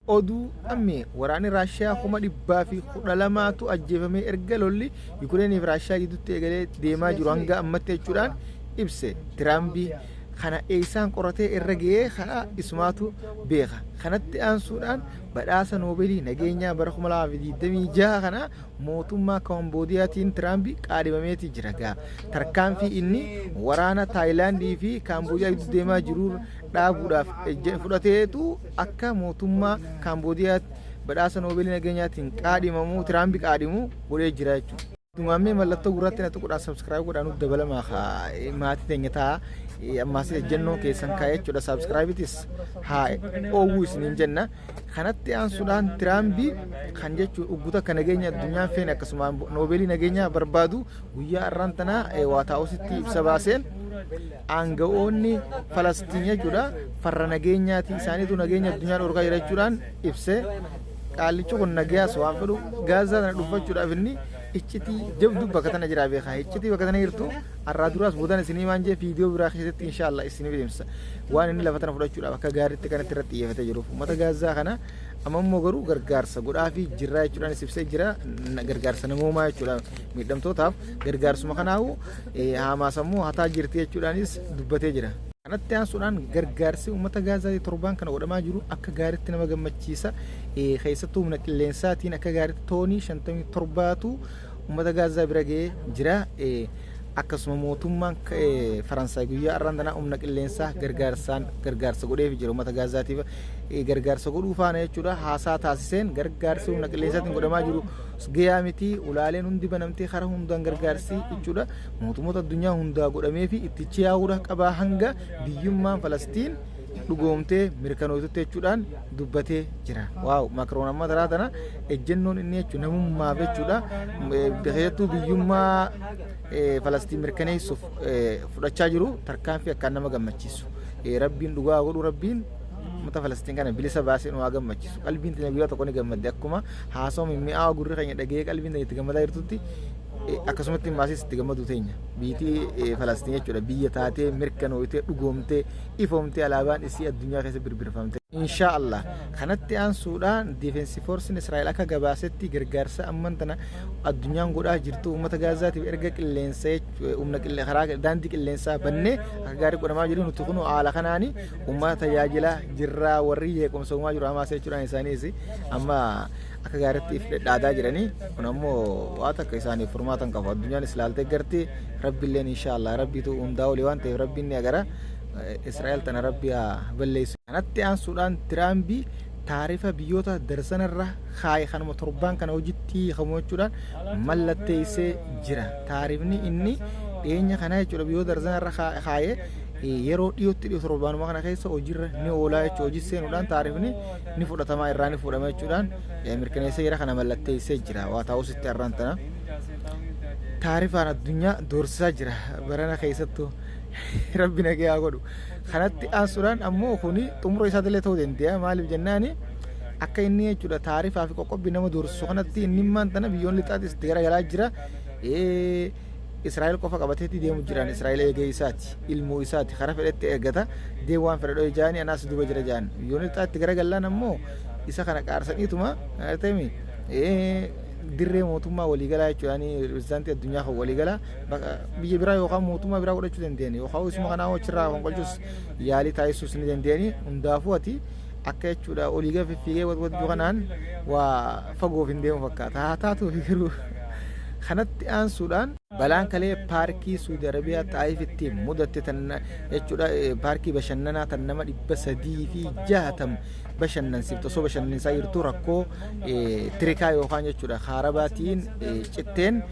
Oduu ammee waraanni Raashiyaa 112,000tu ajjeefamee erga lolli Yukireeniif Raashiyaa gidduutti eegalee deemaa jiru hanga ammatti jechuudhaan ibse Tiraambii. Kana eessaan qoratee irra ga'ee kana isumaatu beeka. Kanatti aansuudhaan badhaasa Noobeelii nageenyaa bara 2026 kana mootummaa Kaamboodiyaatiin Tiraampi qaadhimameeti jira gaa. Tarkaanfii inni waraana Taayilaandii fi Kaamboodiyaa gidduu deemaa jiru dhaabuudhaaf fudhateetu akka mootummaa Kaamboodiyaa badhaasa Noobeelii nageenyaatiin qaadhimamu Tiraampi qaadhimu godhee jira jechuudha. Dumaammee mallattoo gurraatti na tuquudhaan subscribe godhaa nuuf dabalamaa maatii teenya ta'a. Ammaas ejjennoo keessan kaa'ee jechuudha. Subscribe-itis haa oowwuu isiniin jenna. Kanatti aansuudhaan Tiraambii kan jechuun ugguta akka nageenya addunyaan feene akkasuma noobeelii nageenyaa barbaadu guyyaa har'aan tanaa Waayit Haawusitti ibsa baaseen aanga'oonni Falastiin jechuudha farra nageenyaati isaaniitu nageenya addunyaa dhorkaa jira jechuudhaan ibse. Qaallichi kun nagayaas waan fedhu Gaazaa tana dhuunfachuudhaaf inni iccitii jabduu bakka tana jira beekaa. Iccitii bakka tana jirtu har'aa duraas boodaan isinii waan jee viidiyoo biraa keessatti inshaallah isiniif deemsisa. Waan inni lafa tana fudhachuudhaaf akka gaariitti kanatti irratti xiyyeeffatee jiruuf uummata Gaazaa kana amma immoo garuu gargaarsa godhaafii jirraa jechuudhaan ibsee jira. Gargaarsa namoomaa jechuudha miidhamtootaaf gargaarsuma kanaahu Haamaas ammoo hataa jirti jechuudhaanis dubbatee jira. Kanatti aansuudhaan gargaarsi uummata Gaazaa torbaan kana godhamaa jiru akka gaariitti nama gammachiisa. Keessattuu humna qilleensaatiin akka gaariitti toonii 57tu uummata Gaazaa bira ga'ee jira. Akkasuma mootummaan Faransaay guyyaa har'aan tanaa humna qilleensaa gargaarsaan gargaarsa godheef jira uummata Gaazaatiif gargaarsa godhuu faana jechuudha haasaa taasiseen gargaarsi humna qilleensaatiin godhamaa jiru gayaa miti ulaaleen hundi banamtee karaa hundaan gargaarsi jechuudha mootummoota addunyaa hundaa godhamee fi itti chiyaa'uudha qabaa hanga biyyummaan Falastiin dhugoomtee mirkanootutti jechuudhaan dubbatee jira. Waaw Makroon amma taraa tana ejjennoon inni jechuun namummaaf jechuudha keessattuu biyyummaa Falastiin mirkaneessuuf fudhachaa jiru tarkaanfii akkaan nama gammachiisu. Rabbiin dhugaa godhu Rabbiin uummata Falastiin kana bilisa baasee nu haa gammachiisu. Qalbiin teenya guyyaa tokko ni gammadde akkuma haasawaa mimmi'aawaa gurri keenya dhaga'ee qalbiin teenya itti gammadaa jirtutti akkasumatti maasis itti gammaduu teenya. Biitii Falastiin jechuudha biyya taatee mirkanooytee dhugoomtee ifoomtee alaabaan isii addunyaa keessa birbirfamte. Inshaa Allah. Kanatti aansuudhaan Defense Force'n Israa'el akka gabaasetti gargaarsa amman tana addunyaan godhaa jirtu uummata Gaazaatiif erga qilleensa humna karaa daandii qilleensaa bannee akka gaarii godhamaa jiru nuti kun haala kanaani uummata tajaajilaa jirraa warri jeequmsa uumaa jiru Hamaas jechuudhaan isaaniis amma akka gaariitti if dhadhaadaa jiranii kun ammoo waa takka isaaniif furmaata hin qabu addunyaan islaaltee garti rabbiilleen inshaa Allah rabbiitu hundaa olii waan ta'eef rabbiin ni agara Israa'el tana rabbi haa balleessu. Kanatti aansuudhaan Tiraambii taarifa biyyoota darsanarra kaaye kanuma torbaan kana hojitti hiikamu jechuudhaan mallatteessee jira. Taarifni inni dhiyeenya kana jechuudha biyyoota darsanarra kaaye yeroo dhiyootti dhiyoo torbaanuma kana keessa hojiirra ni oolaa jechuudha. Hojii seenuudhaan taarifni ni fudhatamaa irraa ni fuudhama jechuudhaan mirkaneessee jira kana mallatteessee jira. Waa taa'usitti har'aan tana taarifaan addunyaa doorsisaa jira barana keessattuu. Rabbi nagaya haa godhu. Kanatti aansuudhaan ammoo kuni xumura isaatillee ta'uu danda'a. Maaliif jennaani akka inni jechuudha taarifaa fi qoqqobbii nama doorsisu kanatti inni immaan tana biyyoonni lixaatis itti garagalaa jira. Israa'el qofa qabateetti deemu jiraan Israa'el eegee isaati ilmoo isaati karaa fedhetti eeggata deemu waan fedhe dho'e jaani anaas duuba jira jaan biyyoonni lixaa itti garagallaan ammoo isa kana qaarsaniituma ta'emi dirree mootummaa waliigalaa jechuudhaan pirezidaantii addunyaa kan waliigalaa biyya biraa yookaan mootummaa biraa godhachuu danda'ani yookaan isuma kanaa achirraa fonqolchus yaalii taasisuus ni danda'ani hundaafuu ati akka jechuudha olii gad fiffiigee watwatjuu kanaan waa fagoof hin deemu fakkaata haa taatuufi garuu kanatti aansuudhaan balaan kalee paarkii Suudi Arabiyaa Xaayifitti mudatte tan jechuudha paarkii bashannanaa tan nama 360 bashannansiiftu osoo bashannansiisaa jirtu rakkoo tirikaa yookaan jechuudha kaarabaatiin citteen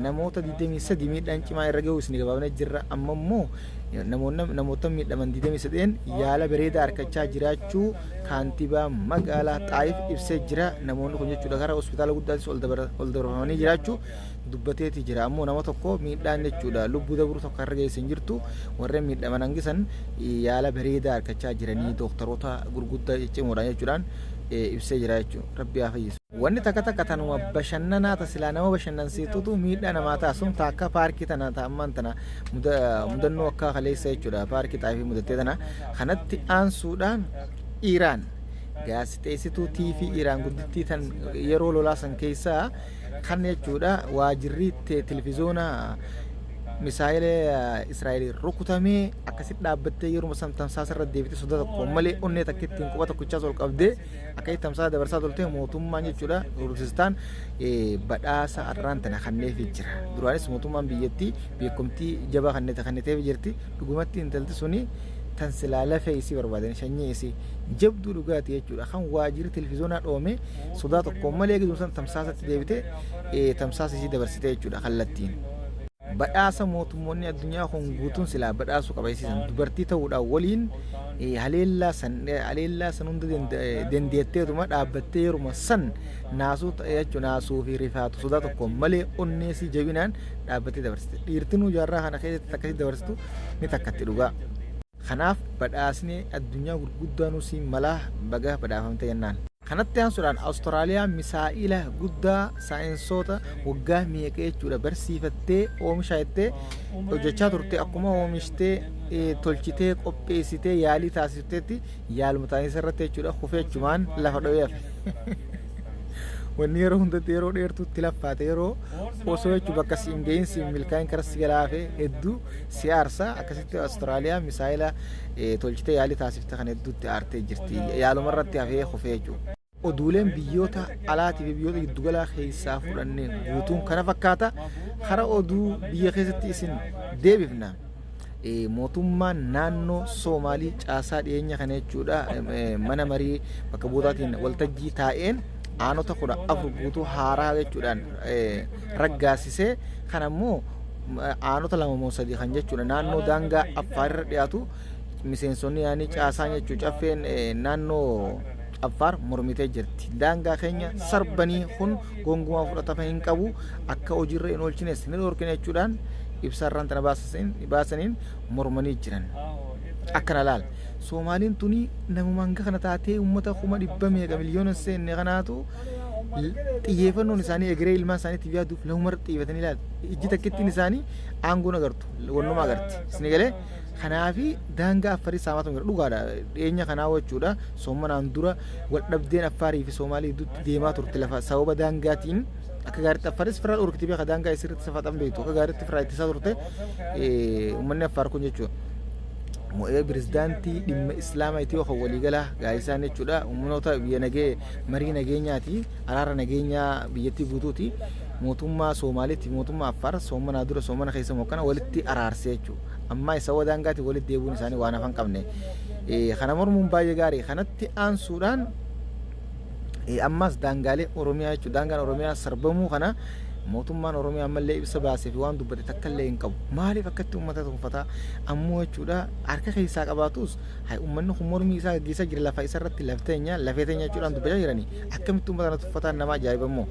namoota 23 miidhaan cimaa irra ga'uu isin gabaabnee jirra. Amma immoo namoota miidhaman 23 yaala bareedaa argachaa jiraachuu kaantibaa magaalaa Xaayif ibsee jira. Namoonni kun jechuudha gara hospitaala guddaattis ol dabarfamanii jiraachuu dubbateeti jira. Ammoo nama tokko miidhaan jechuudha lubbuu dabruu tokko irra geesse hin jirtu. Warreen miidhaman hangisan yaala bareedaa argachaa jiranii dooktaroota gurguddaa ciccimoodhaan jechuudhaan ibsee jira jechuudha. Rabbi haa fayyisu. Wanni takka takka tanuma bashannanaa ta silaa nama bashannansiiftutu miidhaa namaa taasisuun ta akka paarkii tana ta ammaan tana mudannoo akka kaleessa jechuudha paarkii xaayifii mudattee tana kanatti aansuudhaan Iiraan Gaazexeessituu TV Iraan guddittii tan yeroo lolaa san keessaa kan jechuudha waajirri televizoona misaayila Israa'el rukutamee akkasitti dhaabbattee yeruma san tamsaasa irra deebitee sodaa tokko malee onnee takka ittiin quba tokkichaas ol qabdee akkasitti tamsaasa dabarsaa turte mootummaan jechuudha Rurusistaan badhaasa arraan tana kanneefii jira. Duraanis mootummaan biyyattii beekumtii jabaa kanniteef jirti. Dhugumatti intalti suni tan silaa lafee isii barbaadan sanyii isii jabduu dhugaati jechuudha. Kan waajirri televizoonaa dhoome sodaa tokko malee giduu san tamsaasatti deebitee tamsaasa isii dabarsite jechuudha kallattiin. Badhaasa mootummoonni addunyaa kun guutuun silaa badhaasuu qaba isiisan dubartii ta'uudhaan waliin haleellaa san hunda dandeetteetuma dhaabbattee yeruma san naasuu jechuun naasuu fi rifaatu sodaa tokko malee onneesii jabinaan dhaabbattee dabarsite. Dhiirtinuu jaarraa kana keessatti akkasii dabarsitu ni takkatti dhugaa. Kanaaf badhaasni addunyaa gurguddaanuu siin malaa baga badhaafamte jennaan. Kanatti aansuudhaan Awustiraaliyaan misaa'ila guddaa saayinsoota waggaa meeqa jechuudha barsiifattee oomishaa jettee hojjechaa turte akkuma oomishtee tolchitee qopheessitee yaalii taasifteetti yaaluma taasisa irratti jechuudha kufee achumaan lafa dho'ee hafe. Wanni yeroo hundatti yeroo dheertuutti laffaate yeroo osoo jechuun bakka siin gahin siin milkaa'in karaa si galaa hafe hedduu si aarsa. Akkasitti Awustiraaliyaa misaa'ila tolchitee yaalii taasifte kan hedduutti aartee jirti. Yaaluma irratti hafee kufee jechuudha. Oduuleen biyyoota alaatii fi biyyoota giddugalaa keessaa fudhanne guutuun kana fakkaata. Kara oduu biyya keessatti isin deebifna. Mootummaan naannoo Soomaalii caasaa dhiyeenya kana jechuudha mana marii bakka buutaatiin waltajjii taa'een aanota 14 guutuu haaraa jechuudhaan raggaasisee kan ammoo aanota 2 moo 3 kan jechuudha naannoo daangaa Affaar irra dhiyaatu miseensonni yaanii caasaan jechuu caffeen naannoo Affaar mormitee jirti. Daangaa keenya sarbanii kun gonkumaa fudhatama hin qabu akka hojiirra hin oolchines ni dhorkina jechuudhaan ibsa irraan tana baasaniin mormanii jiran. Akkana laal. Soomaaliin tuni namuma hanga kana taatee uummata 100,000 meeqa miliyoona seenne kanaatu xiyyeeffannoon isaanii egeree ilmaan isaaniitiif yaaduuf lafumarra xiyyeeffatanii ilaal. Ijji takkittiin isaanii aangoon agartu wannuma agarti. Isin galee kanaafi daangaa Affarii saamaatu jira dhugaadha dhiyeenya kanaa jechuudha. Soommanaan dura wal dhabdeen Affaarii fi Soomaalii gidduutti deemaa turte lafa sababa daangaatiin akka gaariitti Affaris firaa dhorkiti beeka daangaa isirratti safaxan beektu akka gaariitti firaa ittisaa turte uummanni Affaar kun jechuudha. Mo'ee pirezidaantii dhimma Islaamaa Itiyoo kan waliigalaa gaa'isaan jechuudha humnoota biyya nagee marii nageenyaati araara nageenyaa biyyattii guutuuti mootummaa Soomaaliitti mootummaa Affaar soommanaa dura soommana keessa mokkana walitti araarsee jechuudha. Ammaa isa wadaangaatiin walitti deebi'uun isaanii waan hafan qabne. Kana mormuun baay'ee gaarii. Kanatti aansuudhaan ammas daangaalee Oromiyaa jechuudha. Daangaan Oromiyaa sarbamuu kana mootummaan Oromiyaa ammallee ibsa baasee fi waan dubbate takka illee hin qabu. Maaliif akkatti uummata tuunfataa? Ammoo jechuudha harka keessaa qabaatus uummanni kun mormii isaa gaggeessaa jira lafa isa irratti lafteenya lafee teenya jechuudhaan dubbachaa jiranii akkamitti uummata kana tuffataan nama ajaa'iba immoo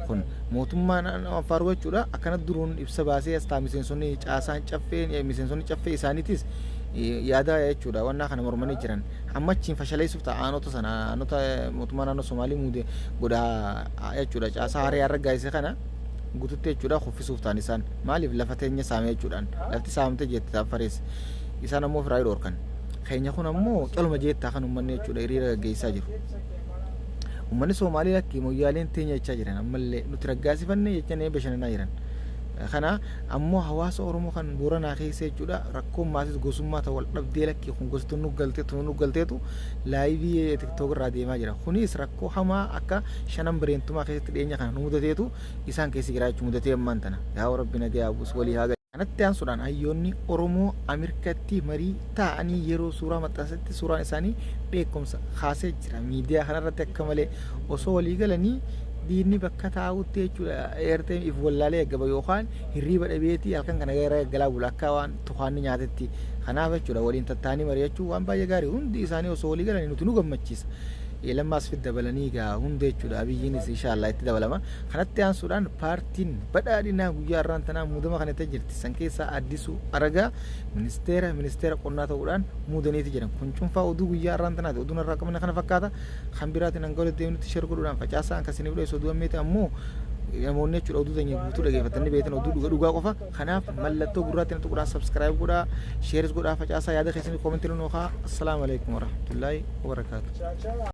kun mootummaan Affaar jechuudha akkana duruun ibsa baasee as ta'a miseensonni caasaan caffee miseensonni caffee isaaniitis yaada jechuudha wannaa kana mormanii jiran amma achiin fashaleessuuf ta'a aanota sana aanota mootummaa naannoo Somaalii muude godha jechuudha caasaa haree har'a gaayise kana guututti jechuudha kuffisuuf ta'an isaan maaliif lafa teenya saame jechuudhaan lafti saamte jette Affarees isaan ammoo firaa dhorkan keenya kun ammoo caluma jeettaa kan uummanni jechuudha hiriira gaggeessaa jiru. Uummanni Soomaalii lakkii moyyaaleen teenya jechaa jiran ammallee nuti raggaasifanne jechanii bashannanaa jiran. Kana ammoo hawaasa Oromoo kan Booranaa keessa jechuudha rakkoon maasis gosummaa ta'u wal dhabdee lakkii kun gosti nu galtee tunu nu galteetu live TikTok irraa deemaa jira. Kunis rakkoo hamaa akka shanan bareentumaa keessatti dhiyeenya kana nu mudateetu isaan keessa jira jechuudha mudatee ammaan tana. Yaa Rabbi nagaa buus walii haa Kanatti aansuudhaan hayyoonni Oromoo Ameerikaatti marii taa'anii yeroo suuraa maxxansatti suuraan isaanii dheekkomsa kaasee jira. Miidiyaa kanarratti akka malee osoo walii galanii diinni bakka taa'utti jechuudha eertee if wallaalee eeggaba yookaan hirriiba dhabeetii halkan kana gara galaa bula akka waan tukaanni nyaatetti. Kanaaf jechuudha waliin tattaanii mari'achuu waan baay'ee gaarii hundi isaanii osoo walii galanii nuti nu gammachiisa. Lammaas fit dabalanii egaa hunda jechuudha Abiyyiinis inshaallah itti dabalama. Kanatti aansuudhaan paartiin badhaadhinaa guyyaa har'aan tanaa muudama kana itti jirti. San keessaa Addisuu Aragaa ministeera qonnaa ta'uudhaan muudaniiti jiran. Kun cuunfaa oduu guyyaa har'aan tanaati. Oduun har'aa qabne kana fakkaata. Kan biraatiin hanga walitti deemnutti share godhuudhaan facaasaa kan isiniif dhiyeessu oduu ammeeti ammoo namoonni jechuudha oduu teenya guutuu dhageeffatanii beektan oduu dhuga dhugaa qofa. Kanaaf mallattoo gurraatti na tuquudhaan subscribe godhaa, shares godhaa, facaasaa yaada keessanii comment nuu kaa. Assalaamu alaikum warahmatullaahi wabarakaatu.